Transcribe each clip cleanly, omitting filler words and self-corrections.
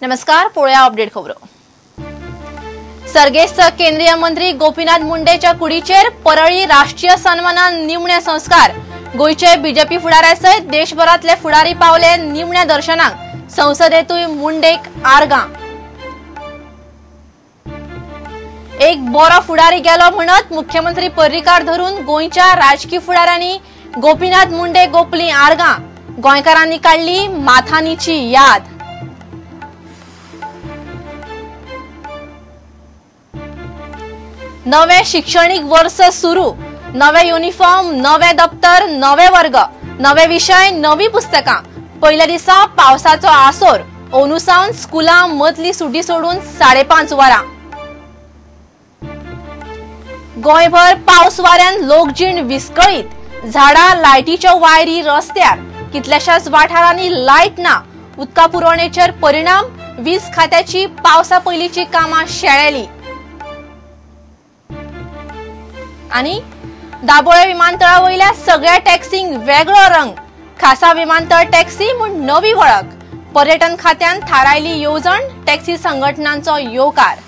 नमस्कार, पळोवया अपडेट खबरो. सर्गेस्त केंद्रीय मंत्री गोपीनाथ मुंडेच्या कुडीचेर परळी राष्ट्रीय सन्मानान निमणे संस्कार. गोंयचे बीजेपी फुडाऱ्या सयत देशभरांतले फुडारी पावले निमण्या दर्शनाक. संसदेतूय मुंडेक आर्गां. एक बरो फुडारी गेलो म्हणत मुख्यमंत्री पर्रीकार धरून गोंयच्या राजकी फुडाऱ्यांनी गोपीनाथ मुंडे गोपली आर्गां. गोंयकारांनी काडली माथानीची याद. नवे शिक्षणीक वर्स सुरू. नवे युनिफॉर्म, नवे दप्तर, नवे वर्ग, नवे विशय, नवी पुस्तकां. पयल्या दिसा पावसाचो आसोर. ओनू सावन स्कुलां मदली सुटी सोडून 5:30 वरां. गोंयभर पावस वाऱ्यान लोकजीण विस्कळीत. झाडां, लायटीच्यो वायरी रस्त्यार. कितल्याशाच वाठारांनी लायट ना. उदका पुरवणेचेर परिणाम. वीज खात्याची पावसा पयलींची कामां शेळेली. आनी दाबोळे विमानतळा वयल्या सगळ्या टॅक्सींक वेगळो रंग. खासा विमानतळ टॅक्सी म्हूण नवी वळख. पर्यटन खात्यान थारायली येवजण. टॅक्सी संघटनांचो येवकार.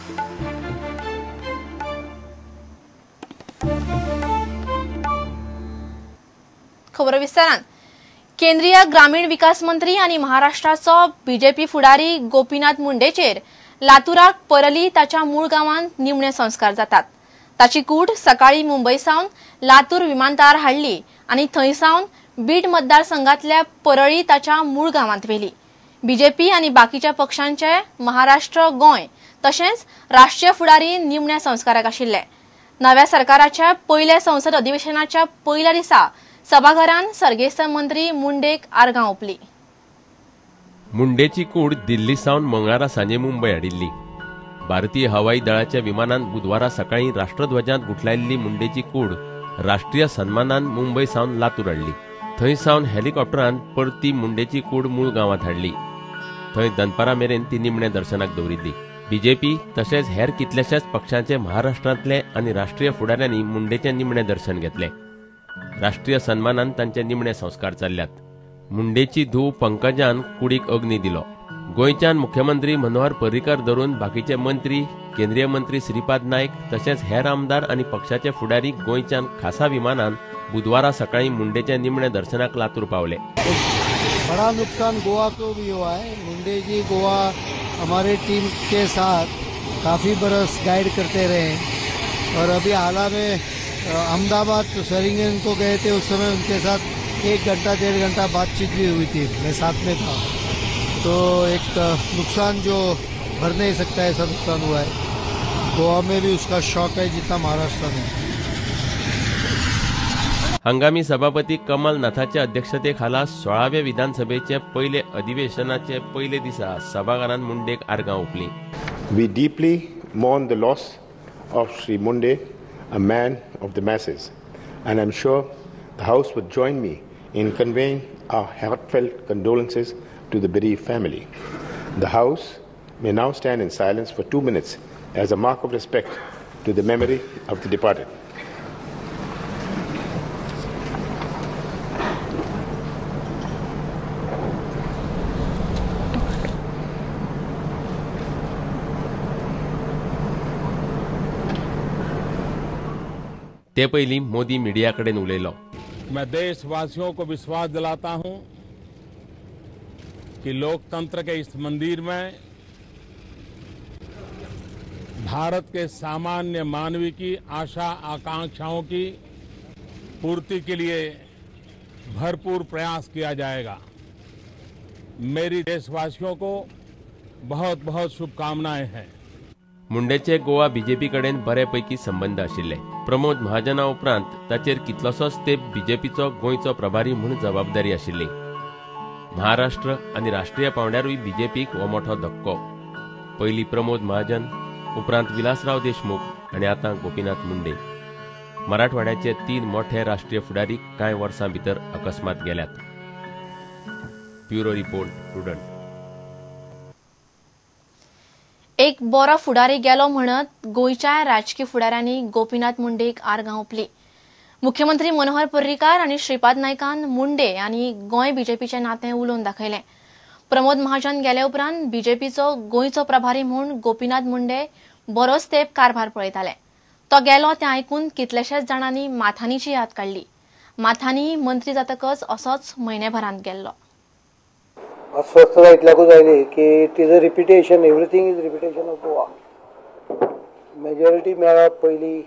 खबर विस्तारान. केंद्रीय ग्रामीण विकास मंत्री आनी महाराष्ट्राचो बीजेपी फुडारी गोपीनाथ मुंडेचेर लातूराक परली ताच्या मूळ गांवांत निमणे संस्कार जातात. ताची कूड सकाळी मुंबय सावन लातूर विमानतळार हाडली आनी थंय सावन बीड मतदारसंघातल्या परळी ताच्या मूळ गांवांत व्हेली. बीजेपी आनी बाकीच्या पक्षांचे महाराष्ट्र, गोंय तशेंच राष्ट्रीय फुडारी निमण्या संस्काराक आशिल्ले. नव्या सरकाराच्या पयल्या संसद अधिवेशनाच्या पयल्या दिसा सभाघरान सर्गेस्त मंत्री मुंडेक आर्गां ओंपली. मुंडेची कूड दिल्ली सावन मंगळारा सांजे मुंबय हाडिल्ली. भारतीय हवाई दळाच्या विमानान बुधवारा सकाळी राष्ट्रध्वजांत गुठलायिल्ली मुंडेची कूड राष्ट्रीय सन्मानान मुंबय सावन लातूर हाडली. थंय सावन हेलिकॉप्टरान परती मुंडेची कूड मूळ गांवांत हाडली. थंय दनपारा मेरेन ती निमण्या दर्शनाक दवरिल्ली. बीजेपी तशेंच हेर कितल्याशाच पक्षांचे महाराष्ट्रांतले आनी राष्ट्रीय फुडाऱ्यांनी मुंडेचें निमणें दर्शन घेतलें. राष्ट्रीय सन्मानान तांचे निमणे संस्कार चल्ल्यात. मुंडेची धूव पंकजान कुडीक अग्नी दिलो. गोंयच्यान मुख्यमंत्री मनोहर पर्रीकार धरून बाकीचे मंत्री, केंद्रीय मंत्री श्रीपाद नायक तशेंच हेर आमदार आनी पक्षाचे फुडारी गोंयच्यान खासा विमानान बुधवारा सकाळी मुंडेच्या निमण्या दर्शनाक लातूर पावले. बड़ा नुकसान गोवा को भी हुआ है. मुंडे जी गोवा हमारे टीम के साथ काफ़ी बरस गाइड करते रहे और अभी हाल में अहमदाबाद शरिंगन को गए थे. उस समय उनके साथ 1 घंटा 1.5 घंटा बातचीत भी हुई थी, मैं साथ में था. तो एक नुकसान जो भर नहीं सकता ऐसा नुकसान हुआ है. गोवा में भी उसका शौक है जितना महाराष्ट्र में. हंगामी सभापती कमल नाथाच्या अध्यक्षतेखाला 16व्या विधानसभेचे पयले अधिवेशनाचे पयले दिसा सभाघरान मुंडेक आर्गां ओंपली. We deeply mourn the loss of Shri Munde, a man of the masses, and I'm sure the House would join me in conveying our heartfelt condolences to the bereaved family. The House may now stand in silence for 2 minutes as a mark of respect to the memory of the departed. ते पयलीं Modi media कडेन उलयलो. मैं देशवासियों को विश्वास दिलाता हूं कि लोकतंत्र K इस मंदिर में भारत के सामान्य मानवी की आशा आकांक्षाओं की पूर्ति के लिए भरपूर प्रयास किया जाएगा. मेरी देशवासियों को बहुत बहुत शुभकामनाएं हैं. मुंडेचे गोवा बीजेपी कडेन बरे पैकी संबंद आशिल्ले. प्रमोद महाजना उपरांत ताचेर कितलोसोच तेंप बीजेपीचो गोंयचो प्रभारी म्हूण जबाबदारी आशिल्ली. महाराष्ट्र आनी राष्ट्रीय पांवड्यारूय बीजेपीक हो मोठो धक्को. पयलीं प्रमोद महाजन, उपरांत विलासराव देशमुख आनी आतां गोपीनाथ मुंडे. मराठवाड्याचे 3 मोठे राष्ट्रीय फुडारी कांय वर्सां भितर अकस्मात गेल्यात. Bureau report, Prudent. एक बरो फुडारी गेलो म्हणत गोंयच्या राजकी फुडाऱ्यांनी गोपीनाथ मुंडेक आर्गां ओंपली. मुख्यमंत्री मनोहर पर्रीकार आनी श्रीपाद नायकान मुंडे आनी गोंय बीजेपीचें नातें उलोवन दाखयलें. प्रमोद महाजन गेले उपरांत बीजेपीचो गोंयचो प्रभारी म्हूण गोपीनाथ मुंडे बरोच तेंप कारभार पळयताले. तो गेलो तें आयकून कितलेशेच जाणांनी माथानीची याद काडली. माथानी मंत्री जातकच असोच म्हयनेभरांत गेल्लो. अस्वस्थता इतल्याकूच आयली की it is a repetition, everything is repetition of Goa. Majority मेळप पयलीं,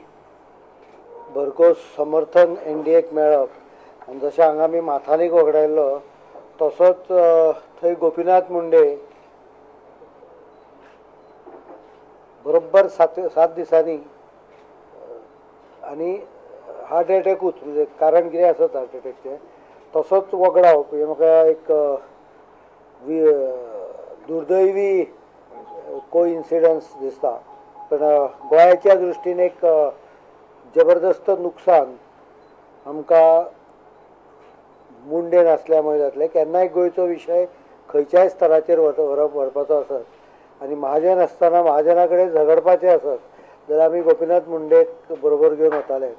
भरघोस समर्थन एनडीएक मेळप, आनी जशें हांगा आमी माथानीक वगडायल्लो तसोच थंय गोपीनाथ मुंडे बरोबर 7 दिसांनी आनी हार्ट एटॅकूच, म्हणजे कारण कितें आसत हार्ट एटॅकचें, तसोच वगडावप हें म्हाका एक दुर्दैवी कोइन्सिडन्स दिसता. पण गोंयाच्या दृश्टीन एक जबरदस्त नुकसान आमकां मुंडे नासल्यामुळे जातलें. केन्नाय गोंयचो विशय खंयच्याय स्तराचेर व्हरपाचो आसत आनी महाजन आसतना महाजना कडेन झगडपाचें आसत जाल्यार आमी गोपीनाथ मुंडेक बरोबर घेवन वताले.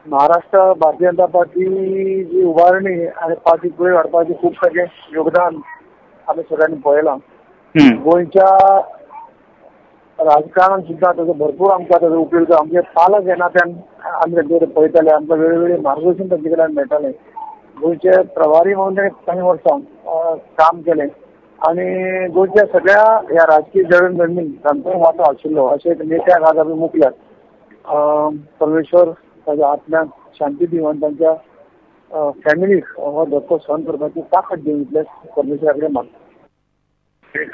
महाराष्ट्र भारतीय जनता पार्टी जी उबारणी आनी पार्टी फुडें व्हरपाचें खूब सगळें योगदान आमी सगळ्यांनी पळयलां. गोंयच्या राजकारणान सुद्दां ताचो भरपूर आमकां ताचो उपयोग, आमचे पालक ह्या नात्यान आमी तांचे कडेन पळयताले, आमकां वेळोवेळी मार्गदर्शन तांचे कडल्यान मेळटालें. गोंयचे प्रभारी म्हणून ताणें कांय वर्सां काम केलें आनी गोंयच्या सगळ्या ह्या राजकीय जडणघडणींत तांचो वांटो आशिल्लो अशें एक नेत्याक आज आमी मुकल्यात. परमेश्वर ताच्या आत्म्याक शांती दिवन आनी तांच्या फॅमिलीक हो धक्को सहन करपाची ताकद दिवन इतलें परमेश्वरा कडेन मागता. एक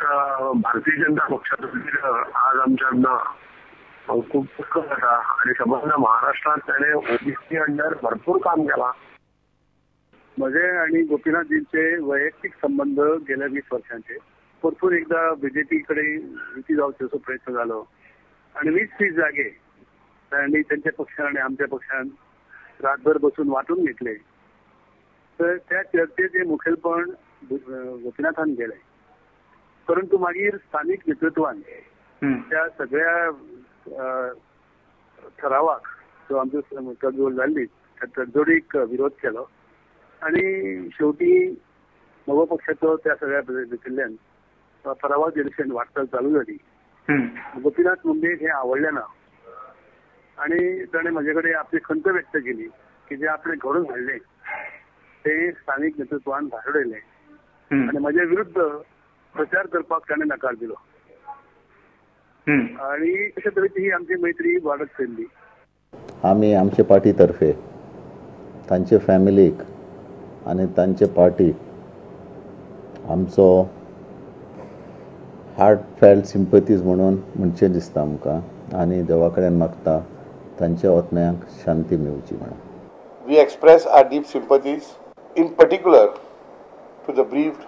भारतीय जनता पक्षाचो लिडर आज आमच्या ना, खूब दुःख जाता आनी संबंद महाराष्ट्रांत ताणें ओबीसी अंडर भरपूर काम केलां. म्हजे आनी गोपीनाथजींचे वैयक्तीक संबंध गेल्या 20 वर्सांचे. परतून एकदा बीजेपी कडेन युती जावचो असो प्रयत्न जालो आनी 20-30 जागे तांणी तांच्या पक्षान आनी आमच्या पक्षान रातभर बसून वांटून घेतले. तर त्या चर्चेचें मुखेलपण गोपीनाथान केलें, परंतु मागीर स्थानीक नेतृत्वान त्या सगळ्या ठरावाक जो आमच्यो तडजोड जाल्ली त्या तडजोडीक विरोध केलो आनी शेवटी नवो पक्षाचो त्या सगळ्या भितरल्यान ठरावाक दिशेन वाटचाल चालू जाली. गोपीनाथ मुंडे हे आवडले ना आनी ताणें म्हजे कडेन आपली खंत व्यक्त केली की जे आपणें घडोवन हाडलें ते स्थानीक नेतृत्वान भायर उडयलें आनी म्हजे विरुद्ध प्रचार करपाक ताणें नकार दिलो आनी अशे तरेची ही आमची मैत्री वाडत चल्ली. आमी आमचे पार्टी तर्फे तांचे फॅमिलीक आनी तांचे पार्टीक आमचो हार्ट फेल्ट सिंपतीज म्हणून म्हणचें दिसता आमकां आनी देवा कडेन मागता तांच्या आत्म्याक शांती मेळची म्हणून. We express our deep sympathies in particular to the bereaved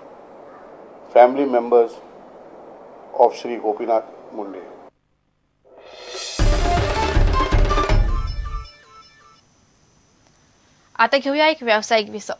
family members of Shri Gopinath Munde. आता घेऊया एक व्यावसायिक विसव.